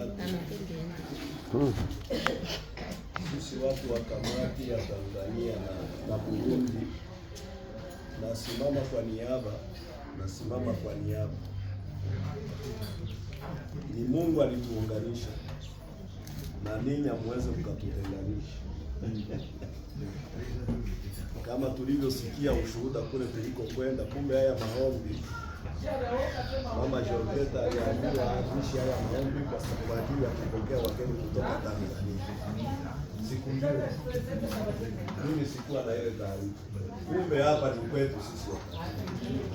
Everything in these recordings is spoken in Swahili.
Wabarakatuh. Sisi watu wa kamati ya Tanzania na Burundi, nasimama kwa niaba, nasimama kwa niaba. Ni Mungu alituunganisha na ninyi hamweze mkatutenganisha. Kama tulivyosikia ushuhuda kule tulikokwenda, kumbe haya maombi Mama Georgetta aliambiwa aanzishe haya maombi kwa sababu ajili ya kupokea wageni kutoka Tanzania. Sikujua mimi, sikuwa na ile taarifa. Kumbe hapa ni kwetu sisi Watanzania.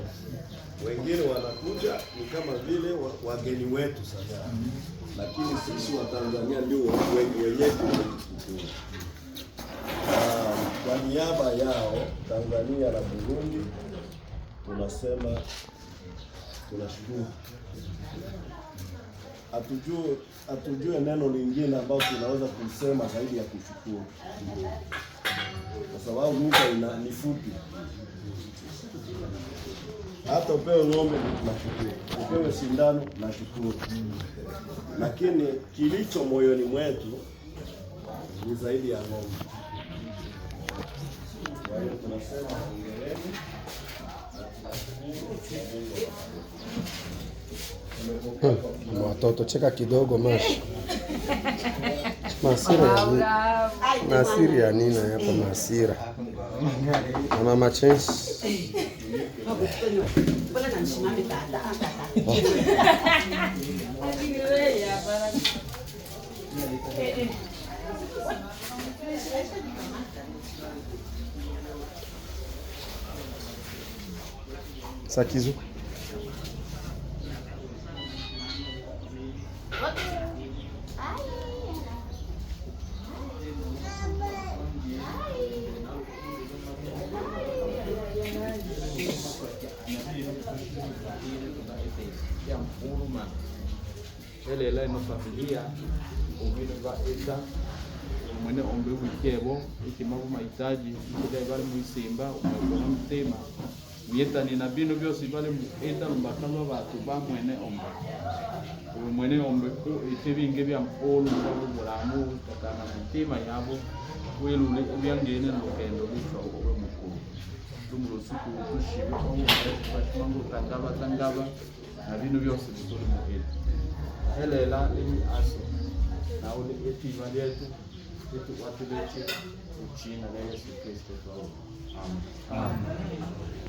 Wengine wanakuja ni kama vile wageni wetu sasa, lakini sisi wa Tanzania ndio wenyeji wetu. Kwa niaba yao Tanzania na Burundi tunasema tunashukuru. Hatujue neno lingine ambalo tunaweza kusema zaidi ya kushukuru, kwa sababu lugha ina ni fupi. Hata upewe ng'ombe nashukuru, upewe sindano nashukuru, lakini kilicho moyoni mwetu ni zaidi ya ng'ombe. Kwa hiyo tunasema hongereni na tunashukuru. Mungu awabariki. Watoto cheka kidogo mashi. Masira ya nini? Masira ya nini hapa masira? Na mama Chance. Mbona nanishimame tata tata. Sakizu. Elela ino familia ubino ba eta mwene ombe wikebo ikima mahitaji ikida bali muisimba umwekona mtima myetani na bino byosi bali mu eta lumbakalwa batu ba mwene ombe ubu mwene ombe ku ite binge bya mpolu bwa bulamu takana mutima yabo welule ebyangene lukendo lutwa obe mukuru lumulusiku tushibe omubachimangu tangaba tangaba na bino byose bituli mu eta elela limi aso na ule etiva lyetu etu watu betu uchina na Yesu Kristo. Amen. Amen.